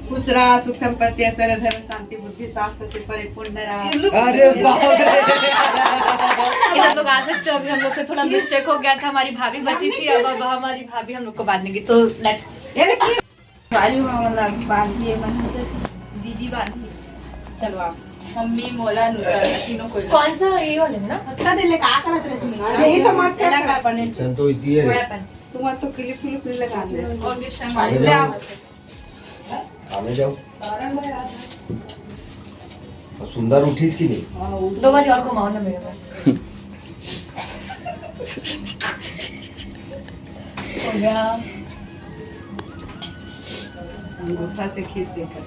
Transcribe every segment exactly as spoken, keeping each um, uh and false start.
खुश रहा, सुख संपत्ति, ऐश्वर्य, धर्म, शांति, बुद्धि, स्वास्थ्य से परिपूर्ण रहा। अरे बाप रे। अभी आप लोग आ सकते हो। अभी हम लोग से थोड़ा मिस्टेक हो गया था, हमारी भाभी बची थी। अब अब हमारी भाभी हम लोग को बांधेंगी, तो लेट्स। अरे की बाजू में वाला बांधिए, मस्त दीदी बांधिए। चलो आप। मम्मी, मोला, नूतन, तीनों को। कौन सा ये वाले ना? अच्छा दे ले, का करत रहे तुम? यही तो मत कर। का बने? चल तो इतनी है। बड़ा पन। तुम तो क्लिप क्लिप लगा दे। और भी सामान ले आओ। आने जाओ। और सुंदर उठीस कि नहीं? दो बार और घुमाओ ना मेरे को। हो गया। अंगूठा से खींच देकर।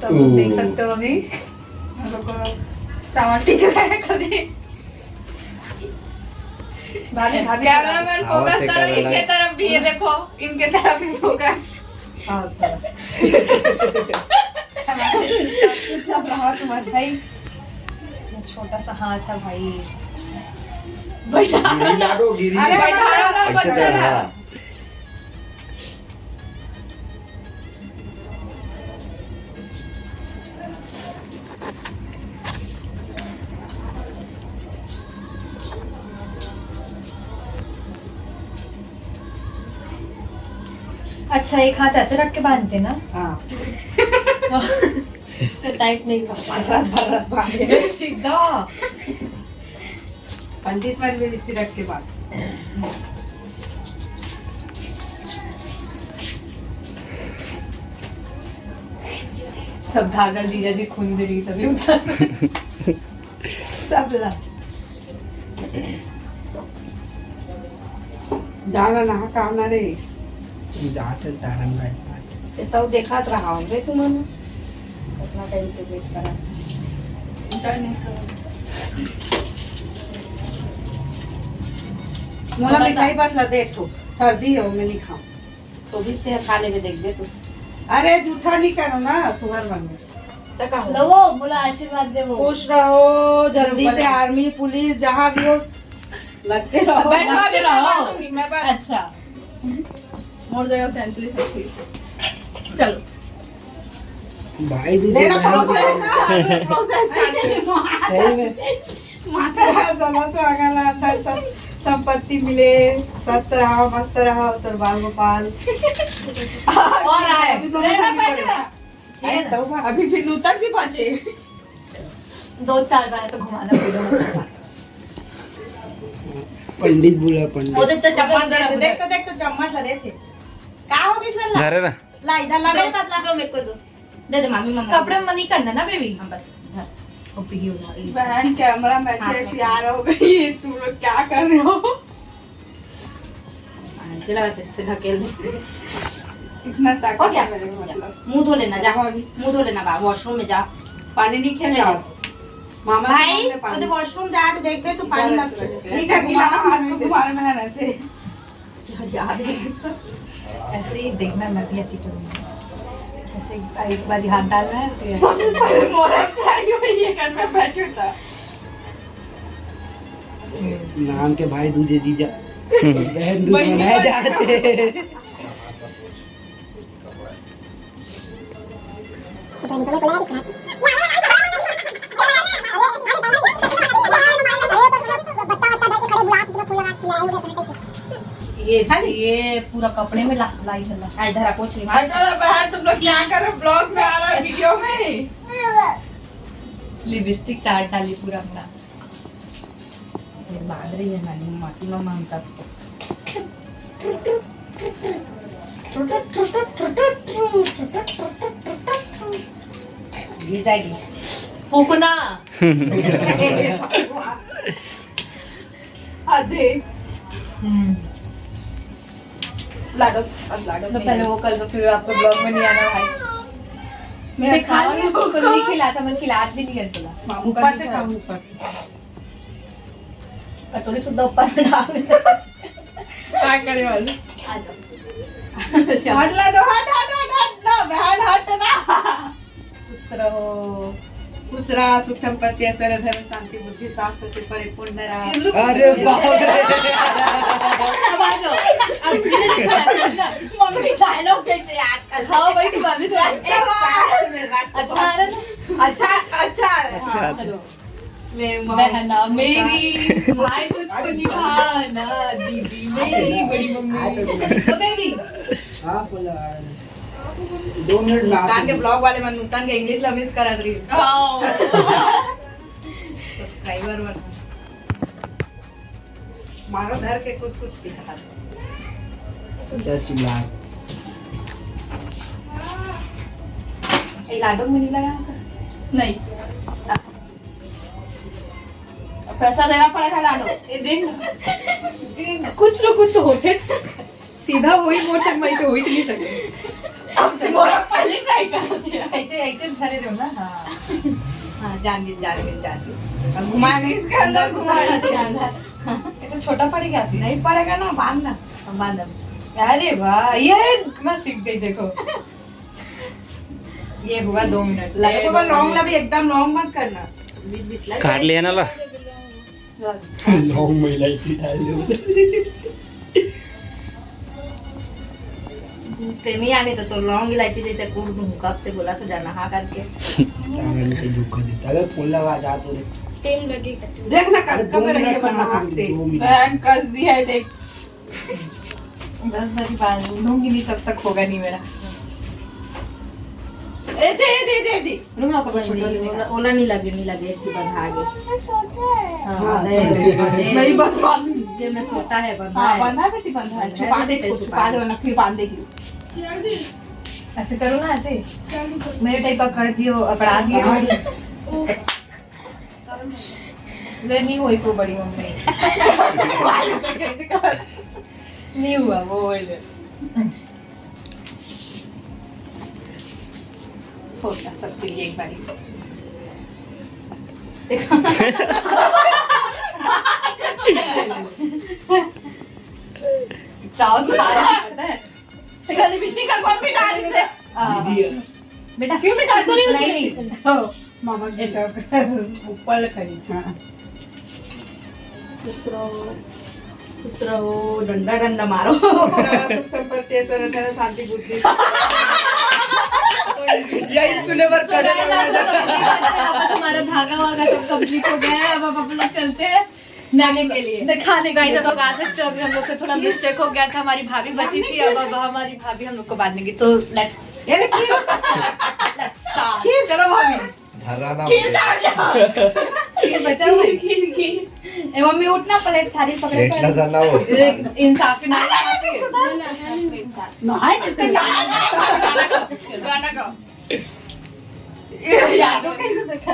तो आप लोग देख सकते हो अभी हम लोग को चावल टिक रहा है कभी। भाभी, भाभी, कैमरामैन फोकस करो, इनके तरफ भी, ये देखो, इनके तरफ भी फोकस। हाँ, थोड़ा। चुपचाप रहो तुम्हारे भाई। छोटा सा हाथ है भाई। बैठा। गिरी ना दो, गिरी। अरे, बैठा रहो ना, ऐसे बैठा रहो। हाँ। अच्छा, एक हाथ ऐसे रख के बांधते ना? हाँ। तो टाइट नहीं हुआ। भर रहा, भर रहा, भर रहा। सीधा। पंडित मन भी इसी रख के बांध। सब धागा जीजा जी खून दे रही, सभी उतार। सब ला। जाना नहा काम ना रे। जाते तारन भाई। ये तो देखत रहा रे तुमन। कितना टाइम से वेट करा। मोला मिठाई बस ला दे एक ठो। सर्दी है, मैं नहीं खाऊं। तो बीस ते खा लेबे, देख दे तू। अरे जूठा नहीं करो ना, तुहर मन में। तो का हो? लो वो, मोला आशीर्वाद दे वो। खुश रहो, जल्दी से आर्मी, पुलिस, जहाँ भी हो, लगते रहो। बैठ, मैं अभी रहो। बात दूंगी, मैं बात अच्छा। मोर जगह से अंजलि से ठीक। चलो। भाई, दू ले ना, प्रोसेस ना, प्रोसेस। सही में। माता राम, सब सुहागन रहा, सब संपत्ति मिले, स्वस्थ रहा, मस्त रहा, तोर बाल गोपाल। और आए। अभी तो ले ना, बैठ ना। अरे, तो अभी भी नूतन भी बाँचे। दो चार बार तो घुमाना पड़ेगा। पंडित बोला, पंडित। वो देख तो चम्मच दे, देख तो, देख तो चम्मच ला दे थे। का हो गइस लल्ला? धरे ना। ला, इधर ला, दो, मेरे पास ला। दो मेरे को दो। दे दे मामी, मम्मा। कपड़े में नहीं करना ना, बेबी। हाँ, बस, धर। वो पीली हो गई। बहन, कैमरा मैन से प्यार हो गई है, तुम लोग क्या कर रहे हो? हाँ, ऐसे लगाते, इससे ढकेल दे। इतना ताकत हो गया? है मेरे में, मतलब। मुंह धो लेना, जा। मुंह धो लेना, बा, वॉशरूम में जा। पानी नहीं खेल रहा। मामा के भाई, रूम में पानी। वॉशरूम जा के देख दे, तू पानी मत खेल। ठीक है, गिला हाथ को तुम्हारे में है ना, ऐसे। यार, ऐसे ही देखना, मैं भी ऐसे ही करूँगी। ऐसे एक बार हाथ डालना है, फिर ऐसे सबसे पहले मोरा ट्राई हुई, ये कर, मैं बैठी था। नाम के भाई दूजे जीजा, बहन दूजे बनाए जाते। ये, ये पूरा कपड़े में ला-, लाई चला। आ, इधर आ, पोंछ रही। हटो ना बाहर, तुम लोग क्या कर रहे हो? ब्लॉग में आ रहा है, वीडियो में। लिपस्टिक चाट डाली पूरा अपना। ये बांध रही है मैंने, मासी मम्मा हम सबको। गिर जाएगी। फूकना। अरे। हम्म। लाडो, अब लाडो तो नहीं। पहले वो कर दो, फिर आपको ब्लॉग में नहीं आना भाई। मैं मैं खा खाऊंगी, लिया, तुमको नहीं खिलाता, मैं खिलात भी नहीं करता। मामू ऊपर से खाऊंगी, ऊपर से। कटोरी सुद्धा ऊपर में डाल दे। क्या करे वाले? आ जाओ। हट ला दो, हट, हट, हट, हट ना, बहन, हट ना। खुश रहो। खुश रहा, सुख संपत्ति, ऐश्वर्य, धर्म, शांति, बुद्धि, स्वास्थ्य से परिपूर्ण रहा। अरे बाप रे। अब आ जाओ। मम्मी डायलॉग जैसे याद कर। हाँ, वही तो भाभी से। अच्छा आ रहा है ना? अच्छा, अच्छा आ रहा है। हाँ, चलो। मैं बहना मेरी, भाई तुझको निभाना, दीदी मेरी, बड़ी मम्मी। तो बेबी। हाँ, बोला। दो मिनट मुस्कान के ब्लॉग वाले मन मुस्कान के इंग्लिश ला मिस करा रही। सब्सक्राइबर बना। मारो धर के कुछ कुछ दिखा दो। क्या चिल्ला? ये लाडो में नहीं लगा आपका? नहीं। पैसा देना पड़ेगा लाडो। ए, देख, कुछ लोग कुछ तो होते, सीधा होई मोर संग माई तो होई नहीं सके। अब मोर पहले ट्राई करो। ऐसे, ऐसे धरे रहो ना। हाँ। हाँ, जान गई, जान गई, जान गई। अब घुमा इसके अंदर घुमा। इसके अंदर। ये तो छोटा पड़ेगा अभी। नहीं पड़ेगा ना, बांध ना। हम बांध अब। अरे वाह, ये मैं सीख गई, देखो। ये हुआ दो मिनट। लगे तो लॉन्ग ला भी एकदम लॉन्ग मत करना। बीच बीच लगे। काट लिया ना ला। लॉन्ग में इलायची डाल दो। ते नहीं आने तो, तो लॉन्ग इलायची जैसे कूट दूँ, कब से बोला तो जाना हाँ करके। तारन के धोखा देता है, फोन लगा जा तू। टाइम लगेगा। देख ना, कब, अरे, कब दो मिनट रहिए में बना ना, सकते। दो मिनट। बहन कस दिया है, देख। बस मेरी बात लूंगी नहीं, तब तक होगा नहीं मेरा। ए, दे, दे, दे, दे। रुक ना, कपड़ा नहीं, छोटा नहीं, नहीं। ओला, ओला नहीं लगे, नहीं लगे, एक ही बंधा आगे। हाँ, हाँ, दे, दे। दे। नहीं बंधवा। ये मैं सोता है, बंधा हाँ, है। बंधा है बेटी, बंधा है। बंधा है, छुपा दे, बेटे, छुपा छुपा दे। दे, वरना फिर बांध देगी। ऐसे करो ना, ऐसे। मेरे टाइप का कर दियो, अकड़ा दियो। हाँ। वे नहीं हुई सो बड़ी मम्मी। नहीं हुआ वो, वही है। होता सबके लिए एक बारी। चाव से खा रहा है, पता है? देखा, लिपस्टिक का कौन मिटा रही है? आ, दीदी है। बेटा, क्यों मिटा रही है? नहीं, नहीं। ओ, मामा की एक तरफ। ऊपर खड़ी। हाँ। खुश रहो, खुश रहो, डंडा डंडा मारो। सुख संपत्ति ऐसा रहता है, शांति बुद्धि। यही सुने बर। So guys, आप लोग complete करते हैं, वापस हमारा धागा वागा सब complete हो गया है। अब, अब अपन लोग चलते हैं। दिखाने के लिए। दिखाने के लिए। Guys, तो आ सकते हो, अभी हम लोग से थोड़ा मिस्टेक हो गया था, हमारी भाभी बची थी, अब, अब हमारी भाभी हम लोग को बांधेगी, तो let's, ये देखिए। Let's start। चलो भाभी। धर्रा ना खीर बोले। आ गया। खीर बचा हुआ है। खीर, खीर। ए मम्मी, उठ ना, प्लेट थाली पकड़ लेट कर। ना जाना हो। ए, इंसाफी ना है। ना, है नहीं इंसाफ। ना, है नहीं, तो गाना गाओ। गाना गाओ। ये यादों कैसे देखा?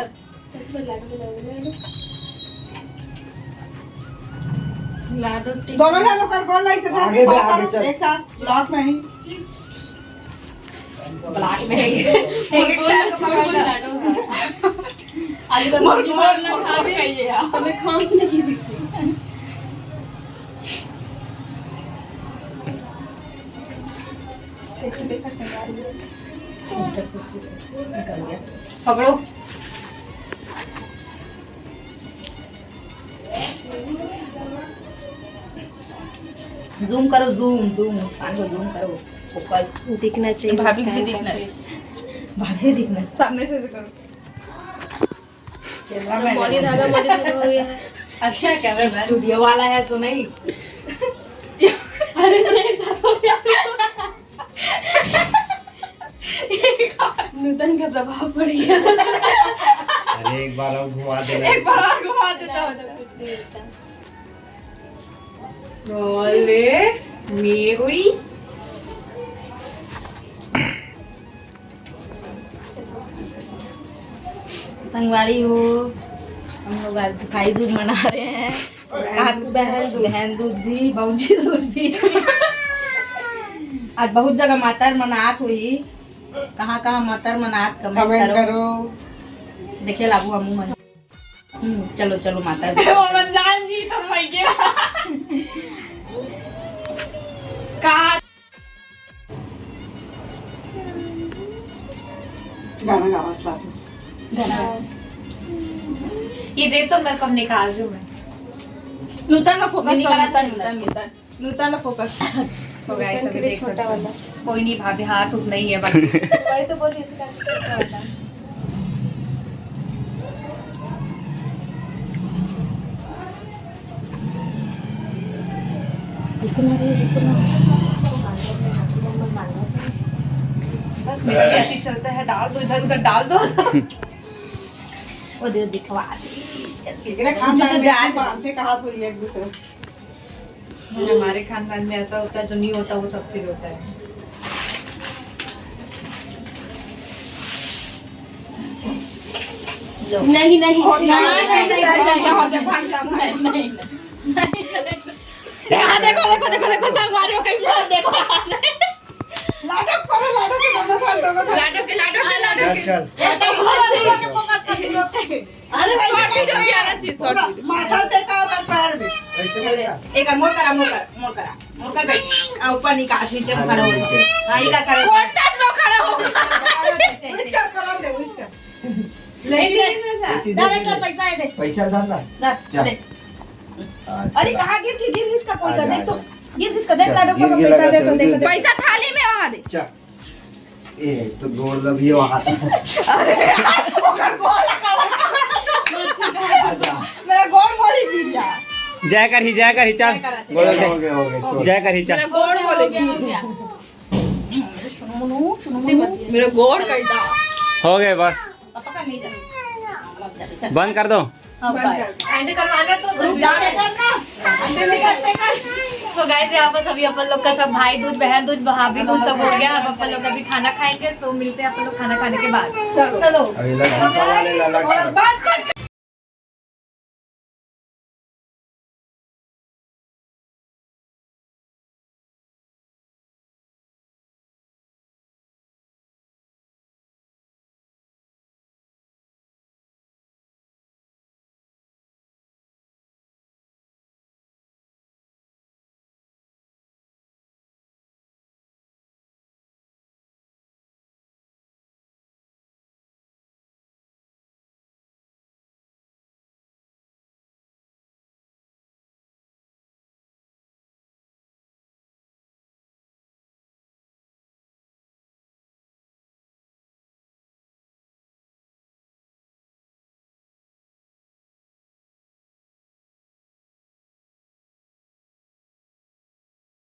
लाडो टिक। दोनों लाडो कर, गोल लाइक के साथ आगे भी, आगे चल। एक साथ ब्लॉक में ही। ब्लॉक में ही। एक गोल लाडो, छोटा लाडो। आलू का मोर, सब्जी मोर, मोर, मोर खावे, खाइए यार। हमें खांस नहीं दिखी। पकड़ो। जूम करो, जूम, जूम, मुस्कान को जूम करो, फोकस। दिखना चाहिए भाभी को मुस्कान भी का दिखना है। फेस। भाभी दिखना है। सामने से ऐसे करो। Camera man. बॉडी धागा बॉडी धागा हो गया है। अच्छा, कैमरा मैन। स्टूडियो वाला है तो नहीं। अरे, मेरे साथ हो गया। नूतन का प्रभाव पड़ गया। अरे, एक बार और घुमा देना। एक बार और घुमा देता होता। कुछ नहीं होता। बोले, मेरी। संगवारी हो, हम लोग आज भाई दूज मना रहे हैं। बहन दूज। बहन दूज भी, बहू जी दूज भी। आज बहुत जगह मातर मनात हुई। कहाँ कहाँ मातर मनात, कमेंट करो। देखे लागू हमू मन। हम्म, चलो, चलो, माता जी। वो मन जान जी, तो मैं क्या? कहाँ? गाना गावा, चला। गाना। ये दे तो मैं कब निकाल रही हूँ मैं। नूतन का फोकस नहीं करो, निकाला नूतन, था। नूतन, नूतन। नूतन का फोकस। तो guys, अभी देख सकते हो। कोई नहीं भाभी, हाथ उतना ही है बाकी। वही तो बोल रही थी, काफी छोटा वाला। बस मेरा भी ऐसे ही चलता है, डाल दो इधर उधर, डाल दो। वो दे दिखवा दी। चल के। एकरा खानदान में बांधते कहाँ पूरी एक दूसरे से। हमारे खानदान में ऐसा होता है, जो नहीं होता वो सब चीज होता है। नहीं, नहीं, नहीं, नहीं, नहीं, नहीं, नहीं, नहीं, नहीं, नहीं। यहाँ देखो, देखो, देखो, देखो, संगवारी हो गई है, देखो। लाडो करो, लाडो के दोनों साथ, दोनों साथ। लाडो के, लाडो के, लाडो चल, के। चल। अरे भाई, short video भी आना चाहिए, short video। माथा देखा उधर पैर भी। ऐसे बोलेगा। एक बार मोड़ करा, मोड़ कर, मोड़ करा, मोड़ कर बैठ। आ, ऊपर निकाल, नीचे में खड़ा हो। हाँ, ये का खड़ा हो। कोटा में खड़ा हो। इसका करा दे, इसका। लेकिन दादा, चल, पैसा है दे। पैसा धर ला। धर, जा। ले। आ, अरे, चला। कहाँ गिर के गिर इसका कोई आ, का जा, देख तो। आ, जा। गिर इसका देख, चल, लाडो गिर, को गिर, पैसा लगा दे तो, तो, देख गिर। तो। पैसा थाली में वहाँ दे। चल। ए, तो गोड़ लगियो हाथ। अरे, ओकर गोड़ लगा। आजा। मेरा गोड़ बोली गिर जा। जय करही, जय करही, चल। जय करही। गोड़ हो गए, हो गए, छोड़। जय करही, चल। मेरा गोड़ बोली गिर जा। मेरा गोड़ कैसा? हो गए बस। बंद कर दो। एंड करवाना तो तुम जा रहे हो ना। सो गाइस, यहाँ पर सभी अपन लोग का सब भाई दूज, बहन दूज, भाभी दूज सब हो गया। अब अपन लोग अभी खाना खाएंगे, सो मिलते हैं अपन लोग खाना खाने के बाद। चलो। अभी लग, वाले लग।